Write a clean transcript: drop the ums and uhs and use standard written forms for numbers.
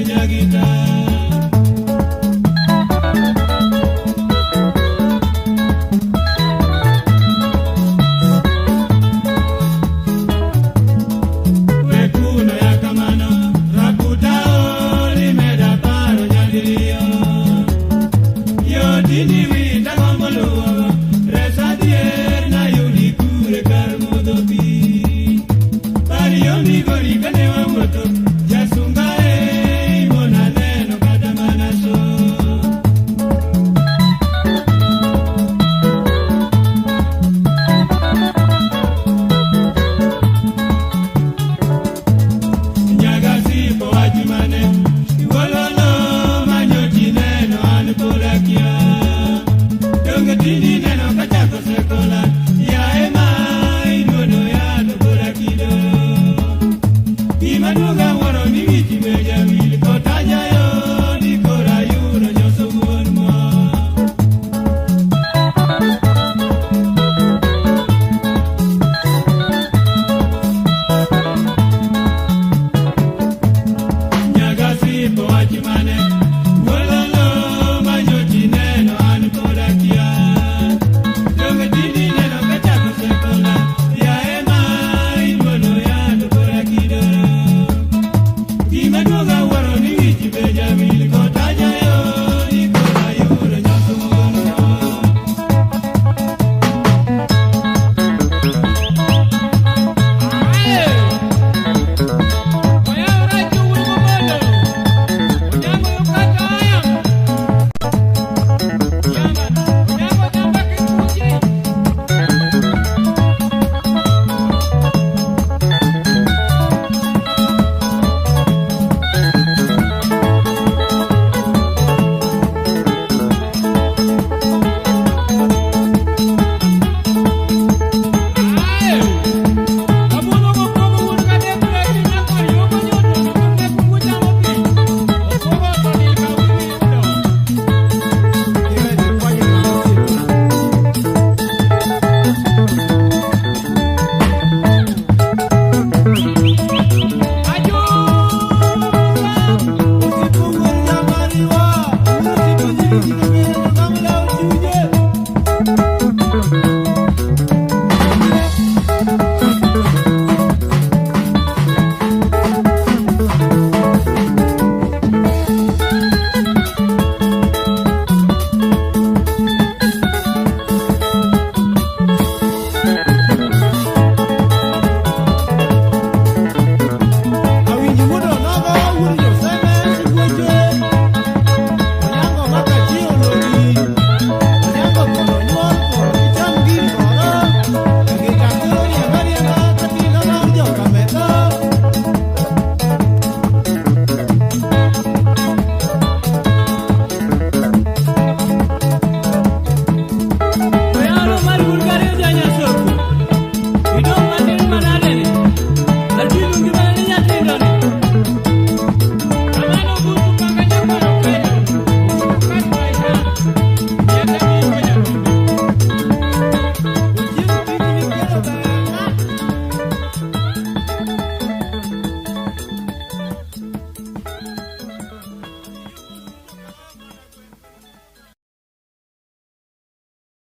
Nyagita. Wekuno ya kamano, rakuta oli meda paro nyadiriyo. Yo tindi wita gombo luwo, resa dier na yudi kure kar modho pi. Par yo Migori kane wawuotho, jasunga e mona neno kata mana so. Nyagasipo wach mane, iwololo manyochi neno an pod akia. Donge tindi neno kachako sekola, yae ma iduono ya to pod akido. Gima duoga wuoro ni wich be jawil kotajayo ni koro ayudo nyoso wuon mo. Nyagasipo wach mane, wololo manyochi neno an pod akia. Donge tindi neno kachako sekola, yae ma iduono ya to pod akido. Gima duoga wuoro ni wich be jawil kod